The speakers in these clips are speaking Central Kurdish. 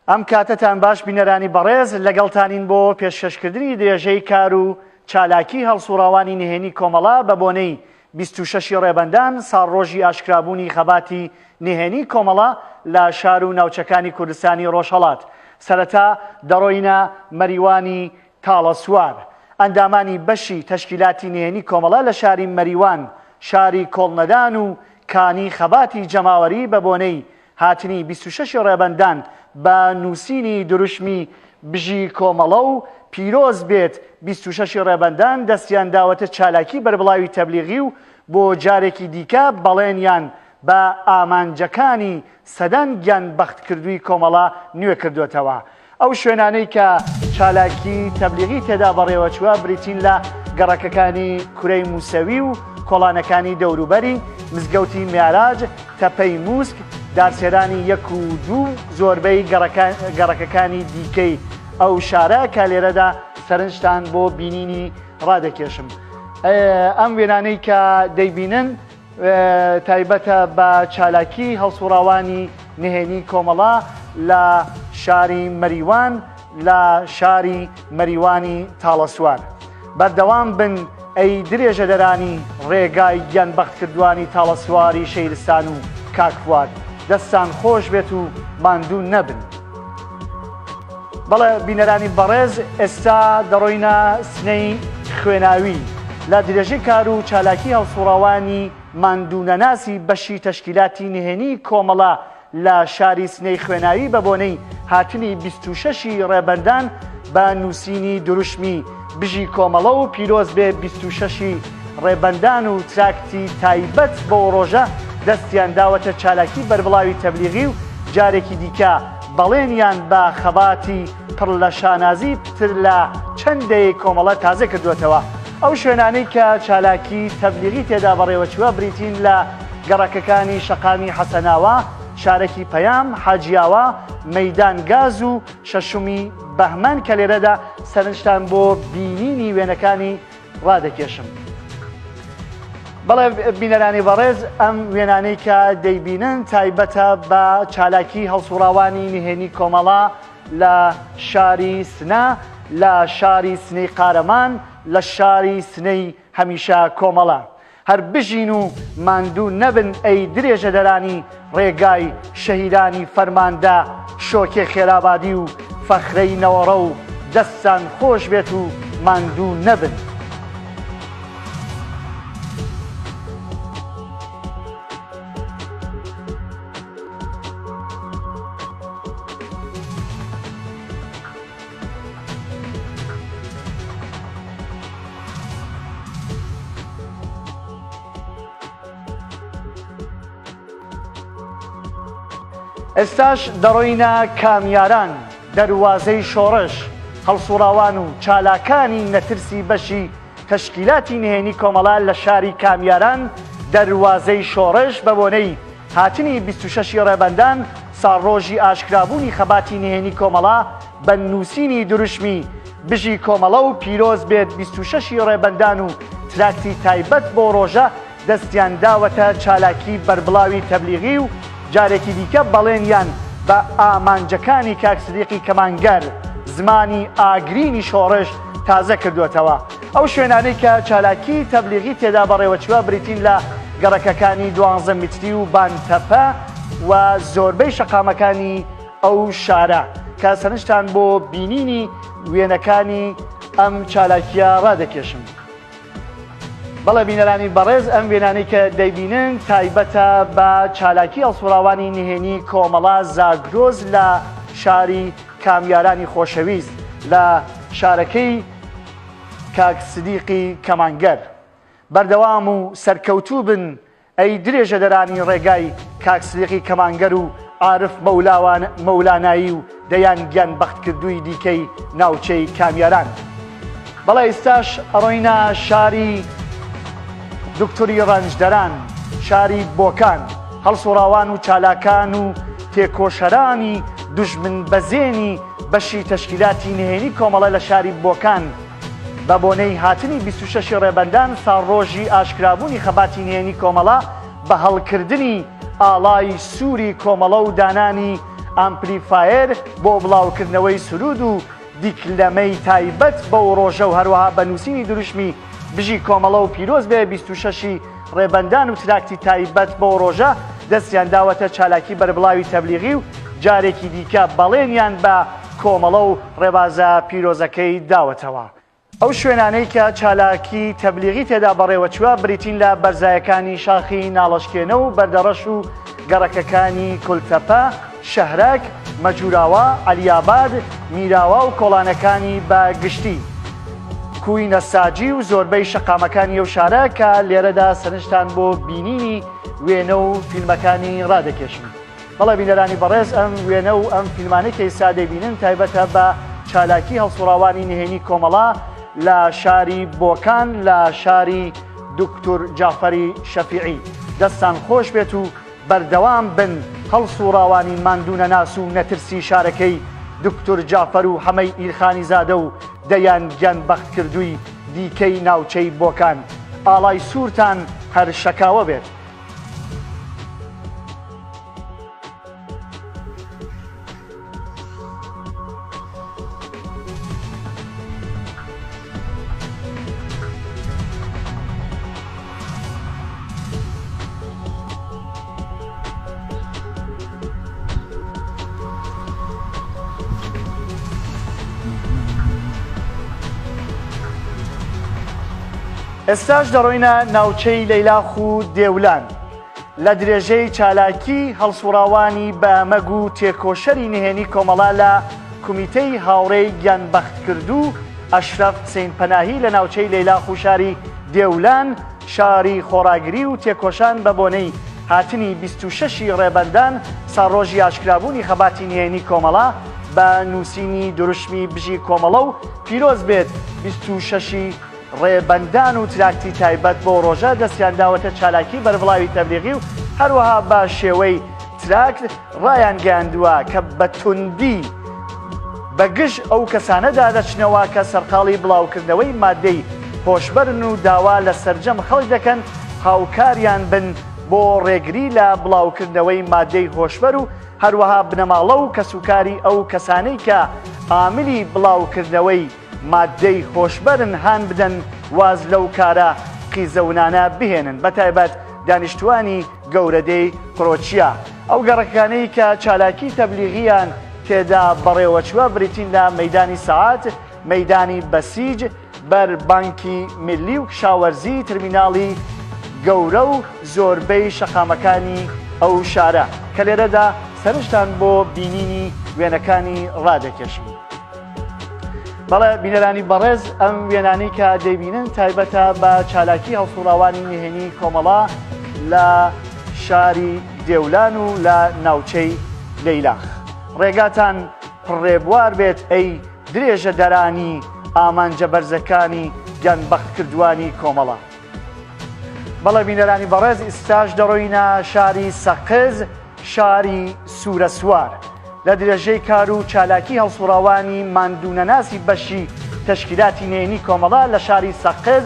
ئەم کاتەتان باش بینەرانی بەڕێز، لەگەڵتانین بۆ پێشکەشکردنی درێژەی کار و چالاکی هەڵسوڕاوانی نهێنی کۆمەڵە بە بۆنەی 26 ی ڕێبەندان ساڵڕۆژی ئاشکرابوونی خەباتی نهێنی کۆمەڵە لە شار و ناوچەکانی کوردستانی ڕۆژهەڵات. سەرەتا دەڕۆینە مەریوانی تاڵەسوار. ئەندامانی بەشی تەشکیلاتی نهێنی کۆمەڵە لە شاری مەریوان، شاری کۆڵنەدان و کانی خەباتی جەماوەری بە بۆنەی هاتنی 26 ی ڕێبەندان بە نووسینی دروشمی بژی کۆمەڵە و پیرۆز بێت 26 ی ڕێبەندان دەستیان داوەتە چالاکی بەربڵاوی تەبلیغی و بۆ جارێکی دیکە بەڵێنیان بە ئامانجەکانی سەدان گیانبەختکردووی کۆمەڵە نوێ کردۆتەوە. ئەو شوێنانەی کە چالاکی تەبلیغی تێدا بەڕێوەچووە بریتین لە گەڕەکەکانی کورەی موسەوی و کۆڵانەکانی دەوروبەری، مزگەوتی میعراج، تەپەی موسک، دارسێرانی یەک و دوو زۆربەی گەڕەکەکانی دیکەی ئەو شارە کە لێرەدا سەرنجتان بۆ بینینی ڕادەکێشم. ئەم وێنانەی کە دەیبینن تایبەتە بە چالاکی هەڵسوڕاوانی نهێنی کۆمەڵە لە شاری مەریوان لە شاری مەریوانی تاڵەسوار. بەردەوام بن ئەی درێژەدەرانی ڕێگای گیانبەختکردوانی تاڵەسواری شەیرستان و کاک فواد. دەستان خۆش بێت و ماندوو نەبن. بەڵێ بینەرانی بەڕێز ئێستا دەڕۆینە سنەی خوێناوی لە درێژەی کار و چالاکی هەڵسوڕاوانی ماندوونەناسی بەشی تەشکیلاتی نهێنی کۆمەڵە لە شاری سنەی خوێناوی بە بۆنەی هاتنی 26 ی ڕێبەندان بە نووسینی دروشمی بژی کۆمەڵە و پیرۆز بێ 26 ی ڕێبەندان و تراکتی تایبەت بەو ڕۆژە دەستیان داوەتە چالاکی بەربڵاوی تەبلیغی و جارێکی دیکە بەڵێنیان بە خەباتی پڕ لە شانازی پتر لە چەند دەیەی کۆمەڵە تازە کردووەتەوە. ئەو شوێنانەی کە چالاکی تەبلیغی تێدا بەڕێوەچووە بریتین لە گەڕەکەکانی شەقامی حەسەناوا، شارەکی پەیام، حاجیاوا، مەیدان گاز و شەشمی بەهمەن کە لێرەدا سەرنجتان بۆ بینینی وێنەکانی ڕادەکێشم. بەڵێ بینەرانی بەڕێز ئەم وێنانەی کە دەیبینن تایبەتە بە چالاکی هەڵسوڕاوانی نهێنی کۆمەڵە لە شاری سنە لە شاری سنەی قارەمان لە شاری سنەی هەمیشە کۆمەڵە. هەر بژین و ماندوو نەبن ئەی درێژەدەرانی ڕێگای شەهیدانی فەرماندە شۆکێ خێرابادی و فەخرەی نەوەڕە و دەستتان خۆش بێت و ماندوو نەبن. ئێستاش دەڕۆینە کامیاران، دەروازەی شۆڕش، هەڵسوڕاوان و چالاکانی نەترسی بەشی تەشکیلاتی نهێنی کۆمەڵە لە شاری کامیاران، دەروازەی شۆڕش بە بۆنەی هاتنی 26 ی ڕێبەندان ساڵڕۆژی ئاشکرابوونی خەباتی نهێنی کۆمەڵە بە نووسینی دروشمی بژی کۆمەڵە و پیرۆز بێت 26 ی ڕێبەندان و تراکتی تایبەت بۆ ڕۆژە دەستیان داوەتە چالاکی بەربڵاوی تەبلیغی و جارێکی دیکە بەڵێنیان بە ئامانجەکانی کاک سدیقی کەمانگەر زمانی ئاگرینی شۆڕش تازە کردووەتەوە. ئەو شوێنانەی کە چالاکی تەبلیغی تێدا بەڕێوەچووە بریتین لە گەڕەکەکانی دوانزە میتری و بانتەپە و زۆربەی شەقامەکانی ئەو شارە کە سەرنجتان بۆ بینینی وێنەکانی ئەم چالاکیە ڕادەکێشم. بەڵێ بینەرانی بەڕێز ئەم وێنانەی کە دەیبینن تایبەتە بە چالاکی هەڵسوڕاوانی نهێنی کۆمەڵە زاگرۆز لە شاری کامیارانی خۆشەویست لە شارەکەی کاک سدیقی کەمانگەر. بەردەوام و سەرکەوتوو بن ئەی درێژەدەرانی ڕێگای کاک سدیقی کەمانگەر و عارف مەولانایی و دەیان گیانبەختکردووی دیکەی ناوچەی کامیاران. بەڵێ ئیستاش ئەڕۆینە شاری دوکتوری ڕەنجدەران، شاری بۆکان، هەڵسوڕاوان و چالاکان و تێکۆشەرانی دوژمن بەزێنی بەشی تەشکیلاتی نهێنی کۆمەڵە لە شاری بۆکان بە بۆنەی هاتنی 26 ی ڕێبەندان ساڵڕۆژی ئاشکرابوونی خەباتی نهێنی کۆمەڵە بە هەڵکردنی ئاڵای سووری کۆمەڵە و دانانی. ئامپلیفایەر بۆ بڵاوکردنەوەی سروود و دیکلەمەی تایبەت بەو ڕۆژە و هەروەها بە نووسینی دروشمی بژی کۆمەڵە و پیرۆز بێ 26 ی ڕێبەندان و تراکتی تایبەت بەو ڕۆژە دەستیان داوەتە چالاکی بەربڵاوی تەبلیغی و جارێکی دیکە بەڵێنیان بە کۆمەڵە و ڕێبازە پیرۆزەکەی داوەتەوە. ئەو شوێنانەی کە چالاکی تەبلیغی تێدا بەڕێوەچووە بریتین لە بەرزایەکانی شاخی ناڵەشکێنە و بەردەڕەش و گەڕەکەکانی کولتەپە، شەهرەک، مەجوراوا، عەلیاباد، میراوا و کۆڵانەکانی بە گشتی. کوی نەساجی و زۆربەی شەقامەکانی ئەو شارە کە لێرەدا سەرنجتان بۆ بینینی وێنە و فیلمەکانی ڕادەکێشم. بەڵێ بینەرانی بەڕێز ئەم وێنە و ئەم فیلمانەی کە ئیستا دەیبینن تایبەتە بە چالاکی هەڵسوڕاوانی نهێنی کۆمەڵە لە شاری بۆکان لە شاری دوکتور جافەری شەفیعی. دەستان خۆش بێت و بەردەوام بن هەڵسوڕاوانی ماندوونەناس و نەترسی شارەکەی دوکتور جافەر و حەمەی ئیلخانیزادە و دەیان گیانبەختکردووی دیکەی ناوچەی بۆکان. ئاڵای سوورتان هەر شەکاوە بێت. ئێستاش دەڕۆینە ناوچەی لەیلاخ و دێولان. لە درێژەی چالاکی هەڵسوڕاوانی بە ئەمەگ و تێکۆشەری نهێنی کۆمەڵە لە کومیتەی هاوڕێی گیانبەختکردوو ئەشرەف حسین پەناهی لە ناوچەی لەیلاخ و شاری دێولان شاری خۆڕاگری و تێکۆشان بە بۆنەی هاتنی 26 ی ڕێبەندان ساڵڕۆژی ئاشکرابوونی خەباتی نهێنی کۆمەڵە بە نووسینی دروشمی بژی کۆمەڵە و پیرۆز بێت 26 ی ڕێبەندان و تراکتی تایبەت بەو ڕۆژە دەستیان داوەتە چالاکی بەربڵاوی تەبلیغی و هەروەها بە شێوەی تراکت ڕایانگەیاندووە کە بە توندی بە گژ ئەو کەسانەدا دەچنەوە کە سەرقاڵی بڵاوکردنەوەی مادەی هۆشبەرن و داوا لە سەرجەم خەڵک دەکەن هاوکاریان بن بۆ ڕێگری لە بڵاوکردنەوەی مادەی هۆشبەر و هەروەها بنەماڵە و کەسوکاری ئەو کەسانەی کە عاملی بڵاوکردنەوەی ماددەی هۆشبەرن هان بدەن واز لەو کارە قیزەونانە بهێنن بەتایبەت دانیشتوانی گەورەدێی قرۆچیا. ئەو گەڕەکانەی کە چالاکی تەبلیغییان تێدا بەڕێوەچووە بریتین لە مەیدانی سەعات، مەیدانی بەسیج، بەر بانکی میللی و کشاوەرزی ترمیناڵی گەورە و زۆربەی شەقامەکانی ئەو شارە کە لێرەدا سەرنجتان بۆ بینینی وێنەکانی ڕادەکێشم. بەڵێ بینەرانی بەڕێز ئەم وێنانەی کە دەیبینن تایبەتە بە چالاکی هەڵسوڕاوانی نهێنی کۆمەڵە لە شاری دێولان و لە ناوچەی لەیلاخ. ڕێگاتان پڕڕێبوار بێت ئەی درێژەدەرانی ئامانجە بەرزەکانی گیانبەختکردووانی کۆمەڵە. بەڵێ بینەرانی بەڕێز ئیستاش دەڕۆینە شاری سەقز شاری سوورەسوار لە درێژەی کار و چالاکی هەڵسوڕاوانی ماندوونەناسی بەشی تەشکیلاتی نهێنی کۆمەڵە لە شاری سەقز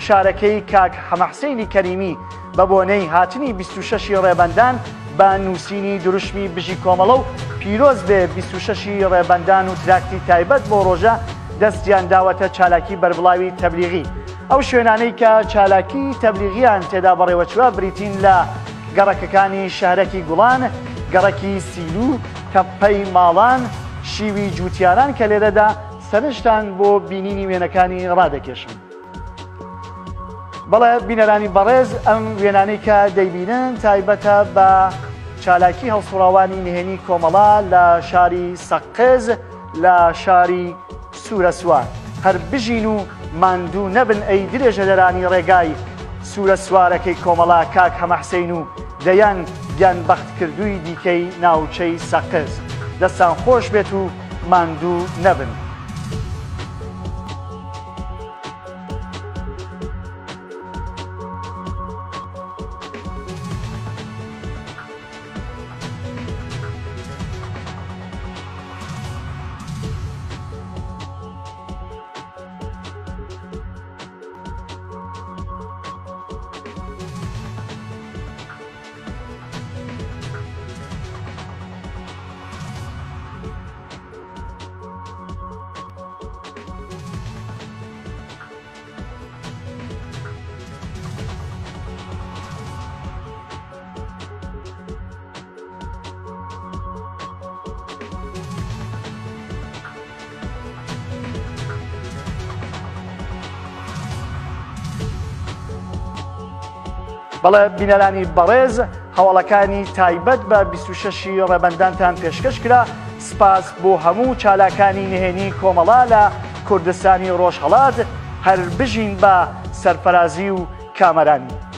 شارەکەی کاک حەمەحسینی کەریمی بە بۆنەی هاتنی 26 ی ڕێبەندان بە نووسینی دروشمی بژی کۆمەڵە و پیرۆز بێ 26 ی ڕێبەندان و تراکتی تایبەت بۆ ڕۆژە دەستیان داوەتە چالاکی بەربڵاوی تەبلیغی. ئەو شوێنانەی کە چالاکی تەبلیغیان تێدا بەڕێوەچووە بریتین لە گەڕەکەکانی شەهرەکی گوڵان، گەڕەکی سیلو، تەپپەی ماڵان، شیوی جووتیاران کە لێرەدا سەرنجتان بۆ بینینی وێنەکانی ڕادەکێشم. بەڵێ بینەرانی بەڕێز ئەم وێنانەی کە دەیبینن تایبەتە بە چالاکی هەڵسوڕاوانی نهێنی کۆمەڵە لە شاری سەقز لە شاری سوورەسوار. هەر بژین و ماندوو نەبن ئەی درێژەدەرانی ڕێگای سوورە سوارەکەی کۆمەڵە کاک حەمەحسین و دەیان گیانبەختکردووی دیکەی ناوچەی سەقز. دەستان خۆش بێت و ماندوو نەبن. بەڵێ بینەرانی بەڕێز هەواڵەکانی تایبەت بە 26 ی ڕێبەندانتان پێشکەش کرا، سپاس بۆ هەموو چالاکانی نهێنی کۆمەڵە لە کوردستانی ڕۆژهەڵات، هەر بژین بە سەرفەرازی و کامەرانی.